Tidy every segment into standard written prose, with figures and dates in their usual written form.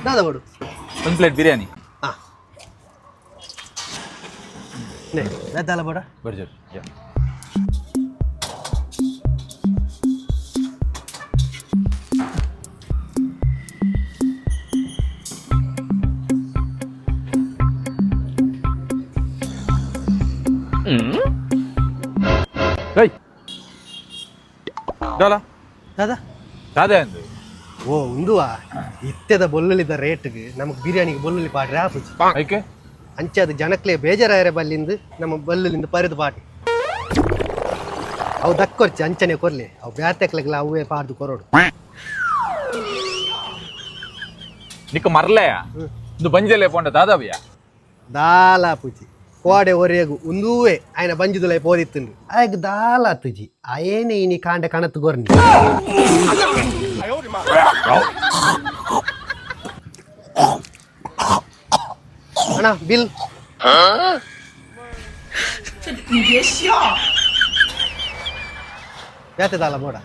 ದಾದ ಬೋಡು? ಒಂದು ಪ್ಲೇಟ್ ಬಿರಿಯಾನಿ. ಹಾಂ, ನೇ ದಾದ ಬೋಡ? ಬರ್ಜರ್. ಏಯ್ ದಾಲ. ದಾದ? ದಾದ ಅಂದು? ಓ, ಉಂದುವಾ ಇತ್ತೆದ ಬೊಲ್ಲುಲಿದ ರೇಟ್ಗೆ ನಮಕ್ ಬಿರಿಯಾನಿಗೆ ಬೊಲ್ಲುಲಿ ಪಾಡ್ರೆ ಆಪುಜಿ. ಐಕೆ? ಅಂಚಾದ ಜನಕ್ಲೆ ಬೇಜಾರಾಯರೆ ಬಲ್ಲಿಂದು ನಮ್ಮ ಬಲ್ಲುಲಿಂದ ಪರಿದು ಪಾಟಿ. ಅವು ದಕ್ಕೊರ್ಚಿ, ಅಂಚನೆ ಕೊರ್ಲಿ. ಅವು ಬ್ಯಾತೆಕ್ಲೆಗ್ಲ ಅವೇ ಪಾಡ್ದು ಕೊರೋಡು. ನಿಕ್ಕ ಮರ್ಲೆಯ ಇಂದು ಬಂಜಲೆ ಪೋಂಡ ದಾದಾವಿಯಾ? ದಾಲ ಪುಜಿ. ಕೋಡೆ ಒರೆಯಗು ಉಂದೂವೆ ಆಯ್ನ ಬಂಜಿದುಲೈ ಪೋದಿತ್ತುಂಡು. ಆಯ್ಗ್ ದಾಲ ತುಜಿ ಅಯೇನೆ ಇನಿ ಕಾಂಡೆ ಕಣತ್ತು ಗೊರ್ನಿ. ಅಣ್ಣ, ಬಿಲ್. ಯಾತೆ ದಾಲ ಬೋಡ?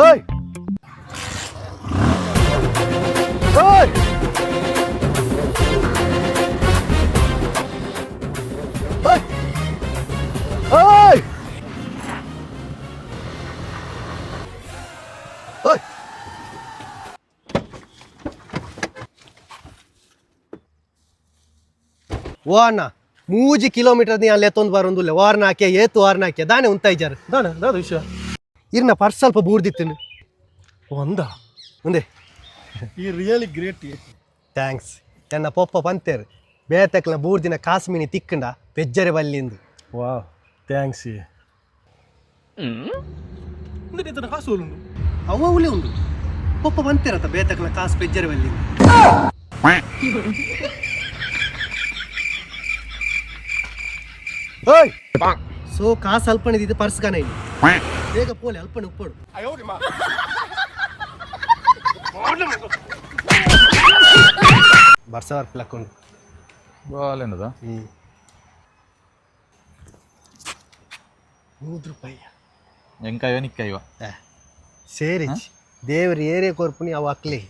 ಓಯ್ ಓಯ್ ಓಯ್ ಓಯ್ ಓಯ್! ಓ ಅಣ್ಣ, ಮೂಜಿ ಕಿಲೋಮೀಟರ್ ನೀ ಅಲ್ಲಿ ಎತ್ತೊಂದು ಬಾರೊಂದುಲ್ಲೆ. ವಾರ್ನ ಹಾಕ್ಯ ಏತು ವಾರ್ನ ಹಾಕ್ಯ ದಾನೆ ಉಂತಾಯ್ಜಾರು. ದಾನೆ ದಾದ ವಿಷಯ? ಇರ್ನ ಪರ್ಸ್ ಸ್ವಲ್ಪ ಬೂರ್ದಿತ್ತು. ಒಂದ? ಮುಂದೆ. ಈ ರಿಯಲಿ ಗ್ರೇಟ್. Thanks. ಎನ್ನ ಪೊಪ್ಪ ಪಂತೇರು, ಬೇತಕ್ಲ ಬೂರ್ದಿನ ಕಾಸ್ಮಿನಿ ತಿಕ್ಕಂಡ ಪೆಜ್ಜರೆ ಬಲ್ಲಿಂದು. ವಾ, thanks. ಇಂದ ಕಾಸು ಉಂಡು. ಅವ ಉಲಿ ಉಂಡು. ಪೊಪ್ಪ ಪಂತೇರತ್ತ, ಬೇತಕ್ಲ ಕಾಸು ಪೆಜ್ಜರೆ ಬಲ್ಲಿಂದು. ಓಯ್, ಸೊ ಕಾಸು ಅಲ್ಪಣಿದ್ದು ಪರ್ಸ್ ಕಾನ ಇಲ್ಲಿ. ಬೇಗ ಪೋಲೆ, ಅಲ್ಪಣಿ ಉಪ್ಪಡು. ಬರ್ಸ ಬರ್ಪಲಕ್ಕೊಂಡು. ಬಾಲೆನದ? ಹ್ಞೂ, 100 ರೂಪಾಯಿ. ಎಂಕಾಯ್ವ ನಿಕ್ಕಾಯ್ವ? ಸೇರಿ ದೇವ್ರ ಏರೇ ಕೊರ್ಪುನಿ ಅವು ಅಕ್ಲಿ.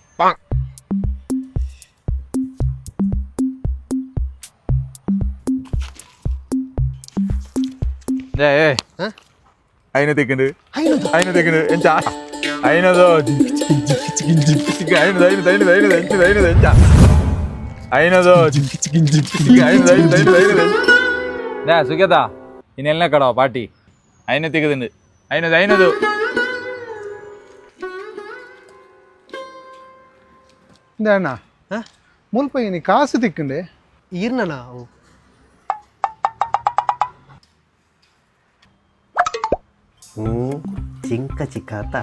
ಏ ಏ. ಹ? ಐನ ತಿಕ್ಕಂಡು. ಐನೂರು? ಐನ ತಿಕ್ಕಂಡು ಎಂಚ ಐನದು? ಐನದು ಐನದು ಐನದು ಐನದು ಎಂಚದ ಐನದು ಎಂಚ ಐನದು ಐನದು ಐನದು ಐನದು ಐನದು. ನೇ ಸುಖೇತ, ಇನ್ನೆಲ್ಲ ಕಡವ ಪಾಟಿ ಐನ ತಿಕ್ಕದಂಡು ಐನದು ಐನದು. ಅಣ್ಣ. ಹ? ಮುಲ್ಪ ಇನಿ ಕಾಸು ತಿಕ್ಕಂಡೆ. ಈರ್ನನ ಅವು. ಹ್ಞೂ, ಚಿಂಕ ಚಿಕ್ಕಾತ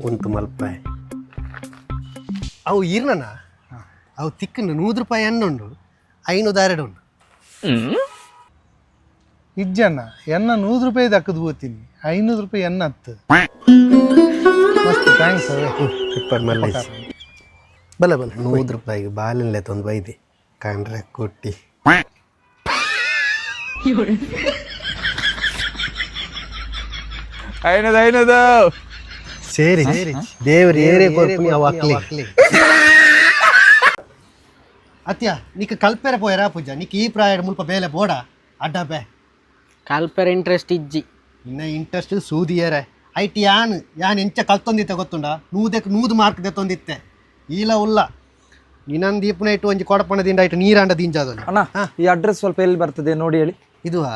ಉಂತು ಮಲ್ಪಾಯ್. ಅವು ಈರ್ನನ ಅವು ತಿಕ್ಕಂಡು. 100 ರೂಪಾಯಿ ಎಣ್ಣುಂಡು, ಐನೂರು ಎರಡು ಉಂಡು. ಇಜ್ಜಣ್ಣ, ಎನ್ನ 100 ರೂಪಾಯಿ ದಕ್ಕದು ಹೋಗ್ತೀನಿ, 500 ರೂಪಾಯಿ ಎನ್ನ ಹತ್ತು. ಮಸ್ತ್ thanks ಅವೇ. ಇಪ್ಪತ್ತು ಮಲ್ಲ ಬಲ ಬಲ. 100 ರೂಪಾಯಿಗೆ ಬಾಲಿನಲ್ಲೇ ತಂದು ಬೈದೆ ಕಾಂಡ್ರೆ ಕೊಟ್ಟಿ. ಐನದು ಐನದು. ಸೇರಿ ದೇವ್ರ ಏರೇ ಕೊರ್ಪುನಿ ಅವು ಅಕ್ಲಿ. ಅತ್ಯ, ನಿಕ್ ಕಲ್ಪೆರೆ ಪೋಯರಾ ಪೂಜಾ? ನಿಕ್ ಈ ಪ್ರಾಯ ಮುಲ್ಪ ಬೇಲೆ ಬೋಡ ಅಡ್ಡ ಬೇ. ಕಲ್ಪೆರೆ ಇಂಟ್ರೆಸ್ಟ್ ಇಜ್ಜಿ. ಇನ್ನ ಇಂಟ್ರೆಸ್ಟ್ ಸೂದಿಯರೆ. IT ಯಾನ್ ಯಾನ್ ಎಂಚ ಕಲ್ತೊಂದಿತ್ತೆ ಗೊತ್ತುಂಡ? 100ಕ್ಕೆ 100 ಮಾರ್ಕ್ ದೆತ್ತೊಂದಿತ್ತೆ. ಈಲ ಉಲ್ಲ ನಿನ್ನಂದು ದೀಪನ ಇಟ್ಟು ಒಂಜಿ ಕೊಡಪಣ ದಿಂಡ ಇಟ್ಟು ನೀರಾಂಡ ದಿಂಜಾದಲ್ಲಿ. ಅಣ್ಣ, ಈ ಅಡ್ರೆಸ್ ಸ್ವಲ್ಪ ಎಲ್ಲಿ ಬರ್ತದೆ ನೋಡಿ ಹೇಳಿ. ಇದುವಾ?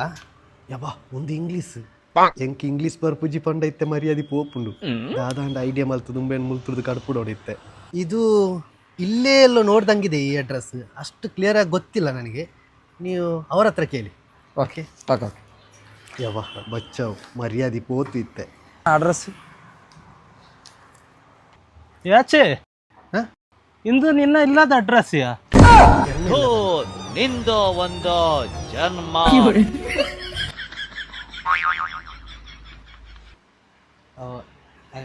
ಯಬ್ಬಾ, ಒಂದು ಇಂಗ್ಲೀಷ್. ಎಂಕ್ ಇಂಗ್ಲೀಷ್ ಬರ್ಪುಜಿ ಪಂಡ ಇತ್ತೆ ಮರ್ಯಾದೆ ಪೋಪುಂಡು. ದಾದಾಂಡ ಐಡಿಯಾ ಮಲ್ತು ದುಂಬೇನ್ ಮುಲ್ತುರ್ದು ಕಡ್ಪುಡೋಡಿತ್ತೆ. ಇದು ಇಲ್ಲೇ ಎಲ್ಲೋ ನೋಡ್ದಂಗಿದೆ ಈ ಅಡ್ರೆಸ್. ಅಷ್ಟು ಕ್ಲಿಯರ್ ಆಗಿ ಗೊತ್ತಿಲ್ಲ ನನಗೆ. ನೀವು ಅವ್ರ ಹತ್ರ ಕೇಳಿ. Okay okay okay. ಯವ್ವ, ಬಚ್ಚಾವ್, ಮರ್ಯಾದೆ ಪೋತು ಇತ್ತೆ. ಅಡ್ರೆಸ್. ಯಾಚೆ? ಹ? ಇಂದು ನಿನ್ನ ಇಲ್ಲದ ಅಡ್ರೆಸ್ ಯಾ? ನಿಂದು ಒಂದು ಜನ್ಮ.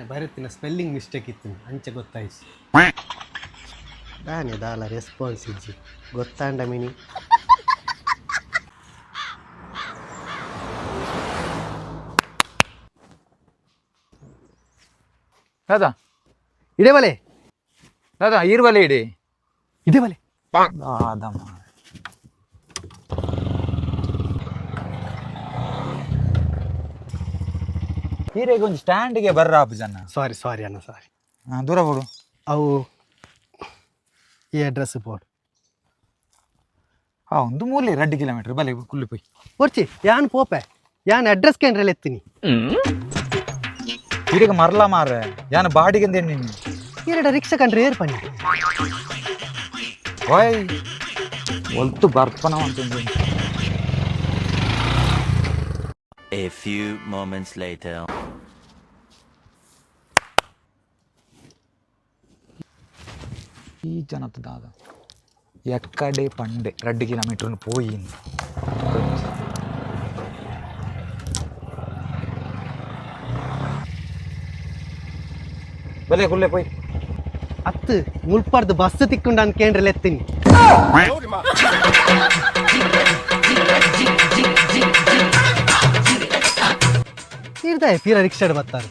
ಬರೆತಿನ ಸ್ಪೆಲ್ಲಿಂಗ್ ಮಿಸ್ಟೇಕ್ ಇತ್ತು, ಅಂಚೆ ಗೊತ್ತಾಯ್ತು. ದಾನೆ ದಾಲ ರೆಸ್ಪಾನ್ಸ್ ಇಜ್ಜಿ, ಗೊತ್ತಾಂಡ ಮಿನಿ. ದಾದಾ. ಇಡೇ ಬಲೆ. ದಾದಾ, ಈರ್ವಲೆ ಇಡಿ. ಇಡೇ ಬಲೆ. ದಾದಮ್ಮ. ಹೀರೆಗೆ ಒಂದು ಸ್ಟ್ಯಾಂಡಿಗೆ ಬರ್ರ ಜನ. ಸಾರಿ ಸಾರಿ ಅಣ್ಣ, ಸಾರಿ. ಹಾ, ದೂರ ಬಿಡು. ಅವು ಈ ಅಡ್ರೆಸ್ ಬೋರ್ಡ್. ಹಾ, ಒಂದು ಮೂಲೆ 2 ಕಿಲೋಮೀಟರ್ ಬಲೆ ಕುಳ್ಳಿ ಪೋಯ್. ಒರ್ಚಿ, ಯಾನ್ ಪೋಪೆ, ಯಾನ್ ಅಡ್ರೆಸ್ ಕೇಂದ್ರಲ್ಲಿ ಎತ್ತೀನಿ. ಹೀರೆಗೆ ಮರಲ ಮಾರ್ರೆ, ಯಾನ ಬಾಡಿಗೆ ಅಂತ ನೀನು. ಎರಡು ರಿಕ್ಷಾ ಕಂಡ್ರೆ ಏರ್ ಪನ್ನಿ. ಓಯ್, ಒಲ್ತು ಬರ್ಪನ ಅಂತ. A few moments later. ಈ ಜನತ ದಾದ ಎಕ್ಕಡೆ ಪಂಡೆ 2 ಕಿಲೋಮೀಟರ್ ಪೋಯಿ. ಬಲೆ ಕುಲ್ಲೆ ಪೋಯ್. ಅತ್ತು, ಮುಲ್ಪಾರ್ದು ಬಸ್ ತಿಕ್ಕೊಂಡು ಅಂತ ಕೇಂದ್ರಲ್ಲಿ ಎತ್ತೀನಿ. ತೀರ್ದಾಯ ತೀರ ರಿಕ್ಷಾಡ್ ಬರ್ತಾರೆ.